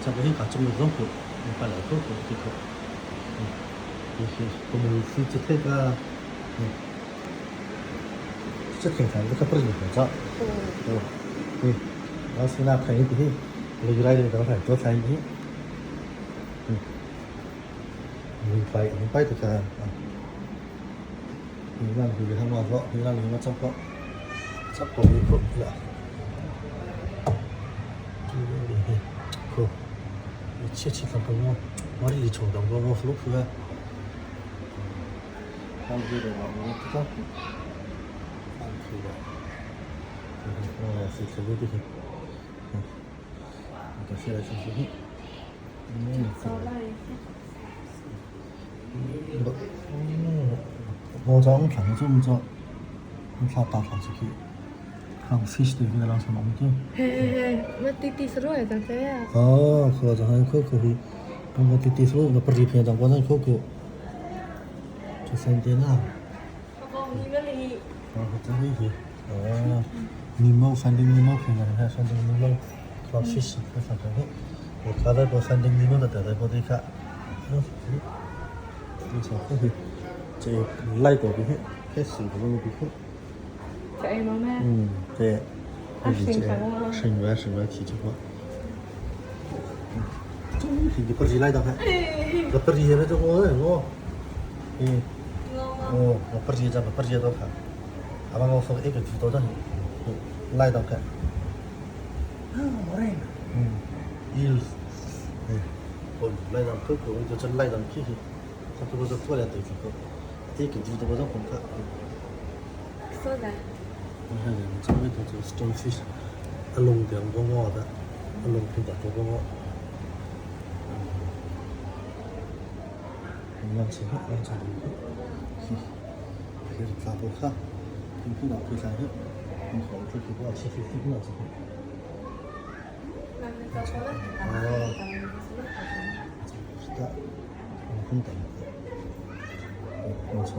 Hi ka chung zong ko pa lai ko ko ti ko. Ko si che the ka 这挺长，这可不是很早。哦，对，老师那看一点，我来就到看多看一点。嗯，明白明白就看啊。你让你给他们说，你让你们照顾，照顾一个呀。可，切切上跟我，我这里抽到我我服了服了。他们这个我不照顾，放弃了。哦，是这个的。嗯，我现在就是嗯，我在我看这么做，我看大跑出去，看 fish 的个老师弄的。 嘿嘿嘿，我弟弟是罗长这样。哦，可这还可可以，我弟弟说我不是平常我那可可，就三点啊。哦，这里是哦，你冇反正你冇平常看反正你冇靠 fish 看反正我看到过反正你冇得得过的看，嗯，你瞧，这来过的，开始不弄的。 这爱妈妈。嗯，对，就是这省外省外提这个，终于不是来到看，我不是那个我我，嗯，哦，我不是这不是到看，阿妈我说一个举到这，来到看，嗯，一，哎，我来到可可，我就来到去去，他这个是过来对这个，一个举到我这红看。说的。我看见这边都是 stonefish，一龙两个我的，一龙平两个我。两次两次的，是咋不看？平平老开山去，你好，这去我吃吃吃那次。哦，是的，我很等。我操！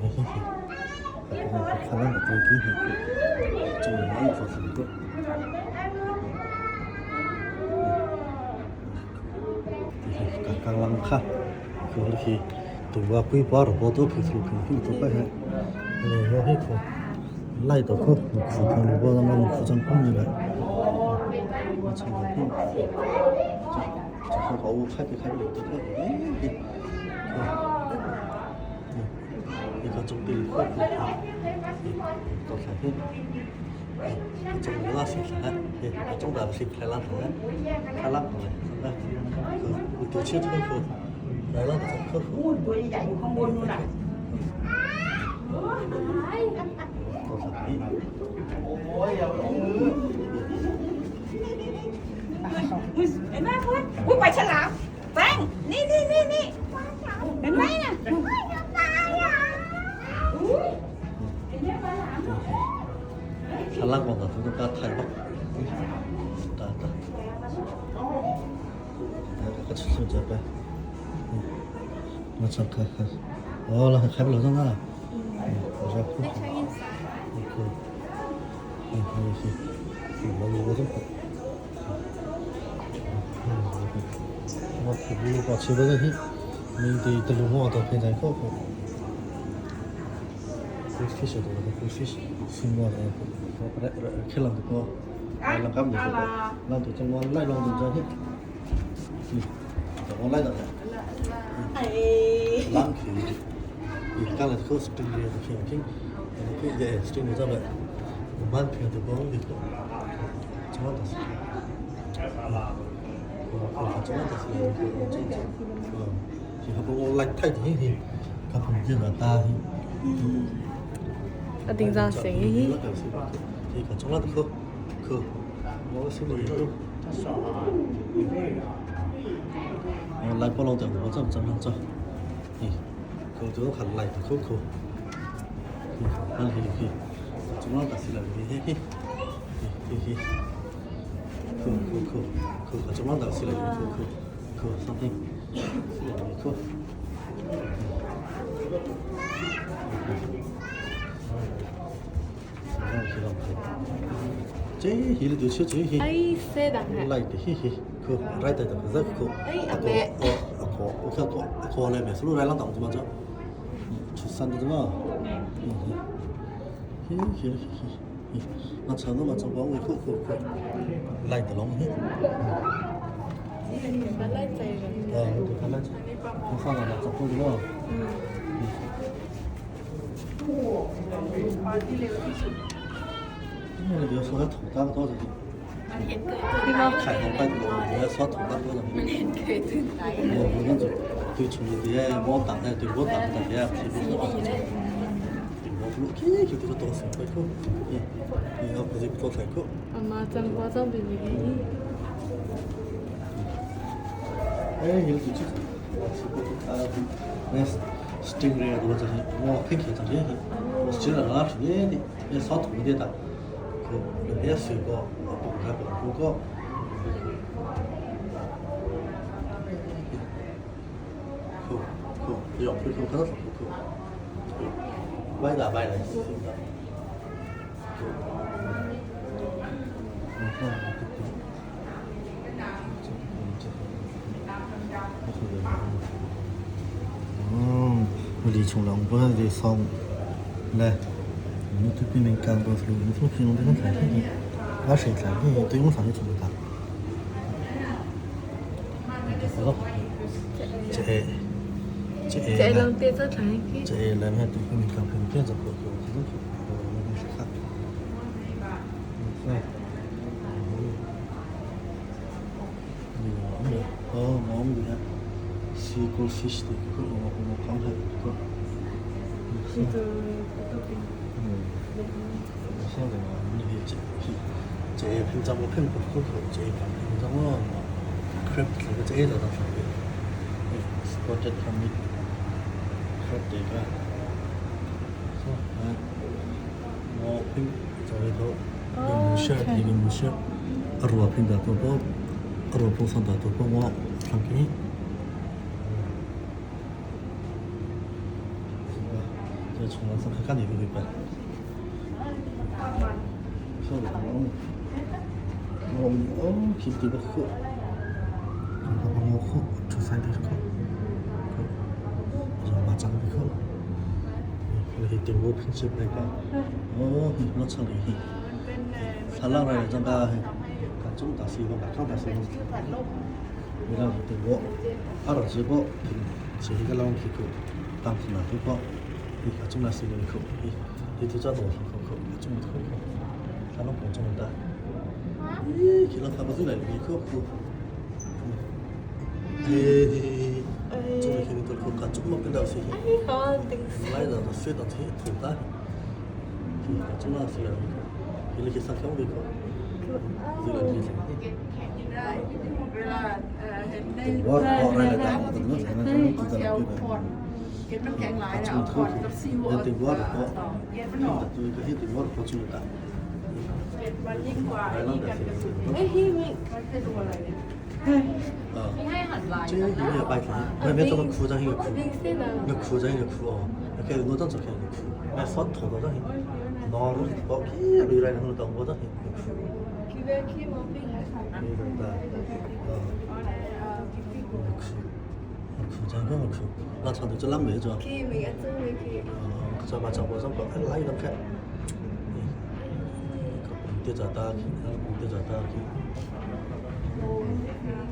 嘿嘿嘿。看那个多给很多，这个蛮好很多。刚刚看，可是ตัวกุ้ยปลาหรือปลาตัวผิดถูกผิดตัวไปฮะเลยว่าให้เขาไล่ตัวเขาขู่เขาหรือว่าเราขู่จำพุ่งนี่แหละมาชมกันพี่จะเขาเขา开ไป开ไปเลยตัวไปนี่ก็จงตีข้อผูกตัวใส่พี่จงล่าสิฮะจงแบบสิใครล่าถึงนะใครล่าถึงเลยนะคือตัวเชื่อทุกคน来了，可可。 อู้ตัวใหญ่ๆอยู่ข้างบนนู่นน่ะ ตัวสัตว์นี่ โอ้ยอย่าลงมือ เห็นไหมคุณอุ้ยปลาฉลามแป้งนี่นี่นี่นี่เห็นไหมน่ะ ฉลามของเราต้องการถ่ายปะตาตาแล้วก็ชุดจะไปมาสักค่ะอ๋อเราขับรถตั้งนาน我说不好，OK，嗯，还有是，我我都跑，我可不搞吃不这些，你得得路我到平台靠谱。Fish 都是 fish，新我的，我不来开浪的歌，来浪干不的歌，浪都中我来浪都这些，嗯，我来了，浪可以，你干了口是真的是平平，可以的，真的咱们，我满平的光的，怎么都是，我怎么都是，嗯，其实我来太甜甜，他碰见了大。 啊，顶上行咦。这个中了可可，我心里都。我来不老的，我怎怎样做？咦，可这个还来的可可，那可以，中了但是来嘿嘿，嘿嘿，可可可可中了但是来可可可 something，可。这hi le tu che hi 哎，谁的？来的hi hi ku right da za ku 哎，阿妹。 阿哥我看过阿哥来没？是路来浪挡子嘛这？出山的嘛？嗯嘿嘿嘿嘿，那车那么走光，我可可可来得龙嘿。 มาไล่ใจเลย 啊，对，他来，我上来了，走过去了。那个说他头大多少？ พี่บอก 开放摆个，我说头大多少？我我那就对从的我打的对我打的的皮肤是好对我不去就这个东西快口，你你要不是不做菜口， อามาจำว่าต้องเป็นอย่างนี้ 哎，有就去，啊，那 stingray 多这些，我平时这些，我记得那是的，那烧土的的，可那边水果，我不看不过。可可，要可可可可可，歪打歪来，嗯，李从龙不是在上，来，你对对面干过是你从平常这种看见，俺谁看见对我上去做的。好，这这 เจ๊ลองเตี้ยเจ้าชายกี้ 这来面对面干平变着可可，这种可我是看，嗯，你哦，我们的西瓜西西的，可我我刚才可， ที่ตัวตัวเป็น 嗯，现在嘛，你这这平常我平不可可，这平常我 crab 那个这个当上的，spotted hermit crab 这个，是吧？我平在里头，一个木屑，一个木屑，二罗平的多包，二罗平上的多包我上给你。这从来上看看你会不会办？说的我我哦，其实这个好，我好出山的好，我把长的好，我去点我平时那个，哦，我唱的去，他让来张个，他中大西方，他大西方，我让点我，阿拉直播，是一个老去过，当时那都讲，你看中大西方口，你你都知道我口口，中口口，他拢讲中大。咦，佢拢看不出来，你口口。嘿，中了肯定都口感中么跟到谁？ เขาติง 来了，水到这头大，中了水了，佢那个上香的口，这个你。我我来了，我怎么才能知道这个？ เก็บน้ำแข็งหลายแล้ว 中 เอาคอนกับซีวัว 头，对我的我， เก็บมันออก 对个对我的我中了。 เก็บมันยิ่งกว่าไอ้นี่กันกระสุน เอ้ยฮิมิ มันเป็นตัวอะไรเนี่ย 啊， ไม่ให้หันลาย 这个也白天，那边这个裤子一个裤， บิงเซ่นะ 那裤子一个裤哦，那开我当做开个裤，那刷头到那，拿路包屁回来那到我当个裤， คิเวคิมอปิ้ง 那个的，啊，那裤，那裤子那个裤，那穿的这烂没着， คิมิอันซึ่งมิคิ 啊，这把这我上包，哎，哪有人看？跌着打去，跌着打去，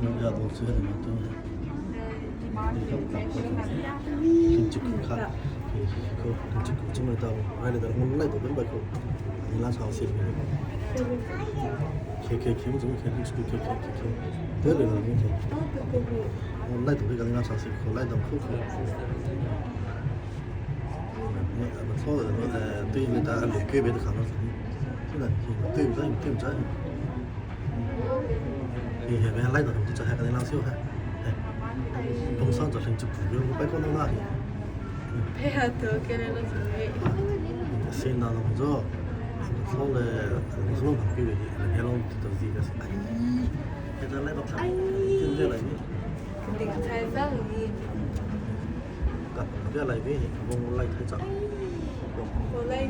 那俩都是什么东西？金 ต้องตัวเป็น 东上这成就不用白光到那里。 เพฮาตัวเกเรโลสุมิ 先拿到这，上来我是弄旁边的，那边弄都是一个是，哎，现在来到他，现在来边， ติงใช้สร้างนี้ 干，不要来边，我来太早。 โคไล่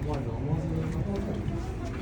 我我是。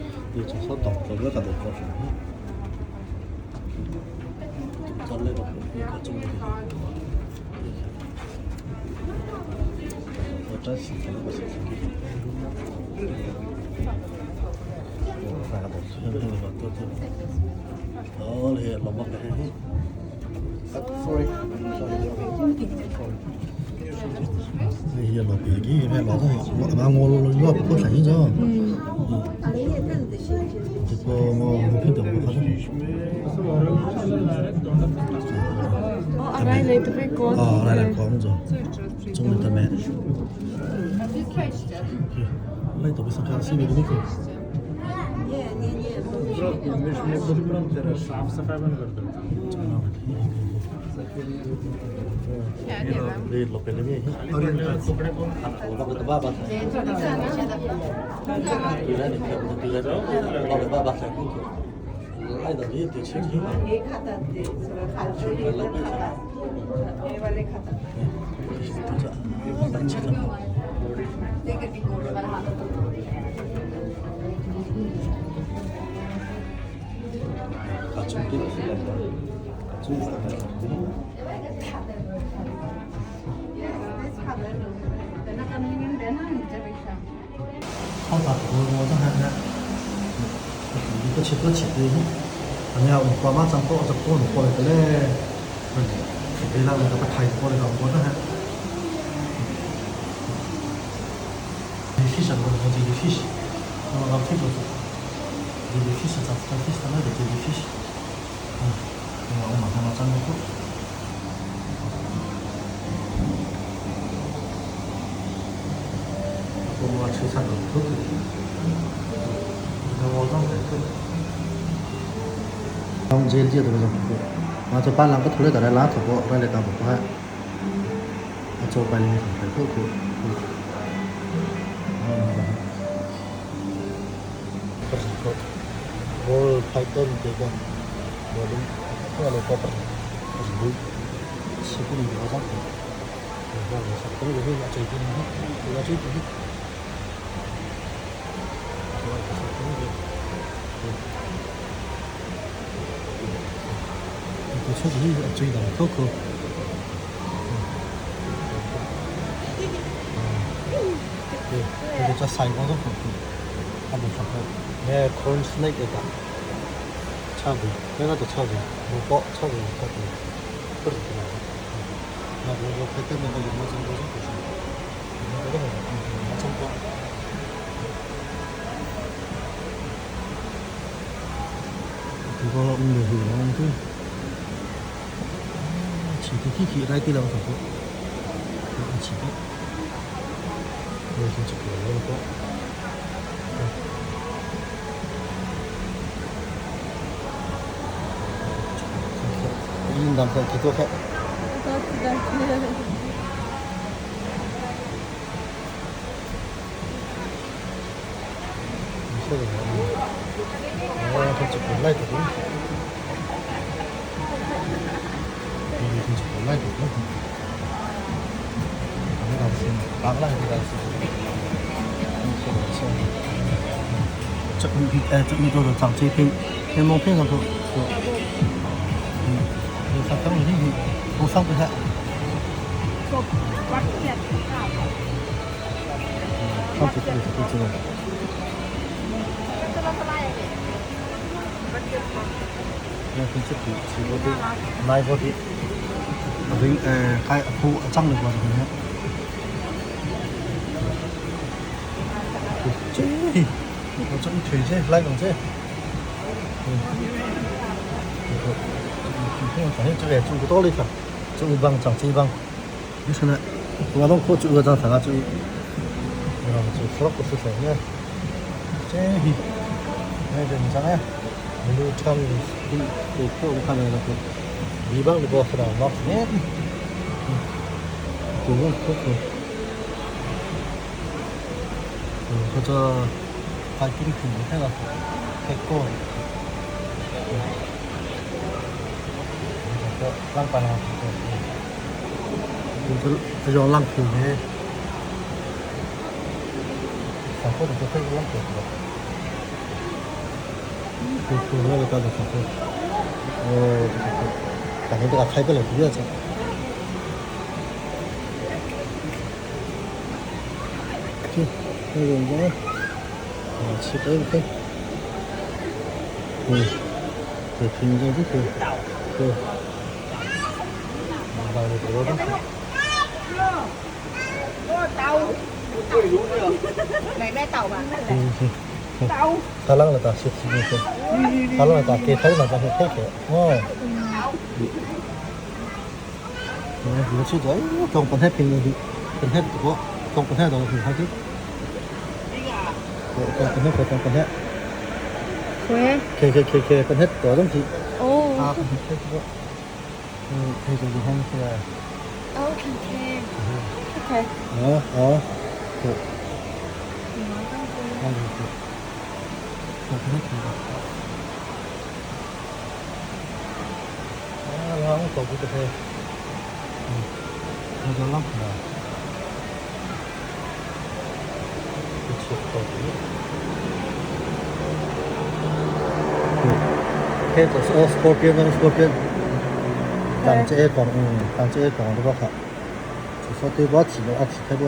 哦，感觉这个开不了第二次。就那个应该，啊，七百块。嗯，这平均这个，对，大概多少？ ไหนแม่เต่ามา 嗯行。他啷个打是是是，他啷个打给他那个是太给，哦。我去这，从本太平的，本太多，从本太多是他的。我从本太从本太， ခွဲ 可可可可本太多东西。 အိုး 啊，本太多。嗯，可以就是看出来。 Okay okay 哦哦，对。那就是，我本太平的。啊，我搞不得嘿。嗯，那就浪了。嘿，就是哦，scorpion 那个 scorpion，当这一讲，嗯，当这一讲都不好，就说对我提的，啊提太多。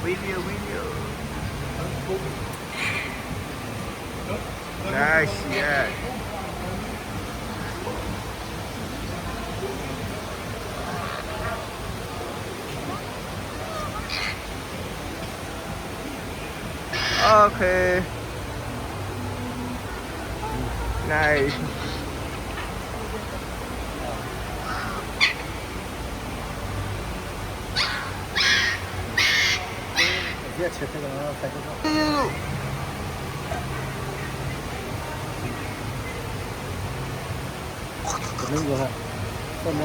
Video, video. Nice, yeah. Okay. Nice. 别切这个，太多。那个，上面。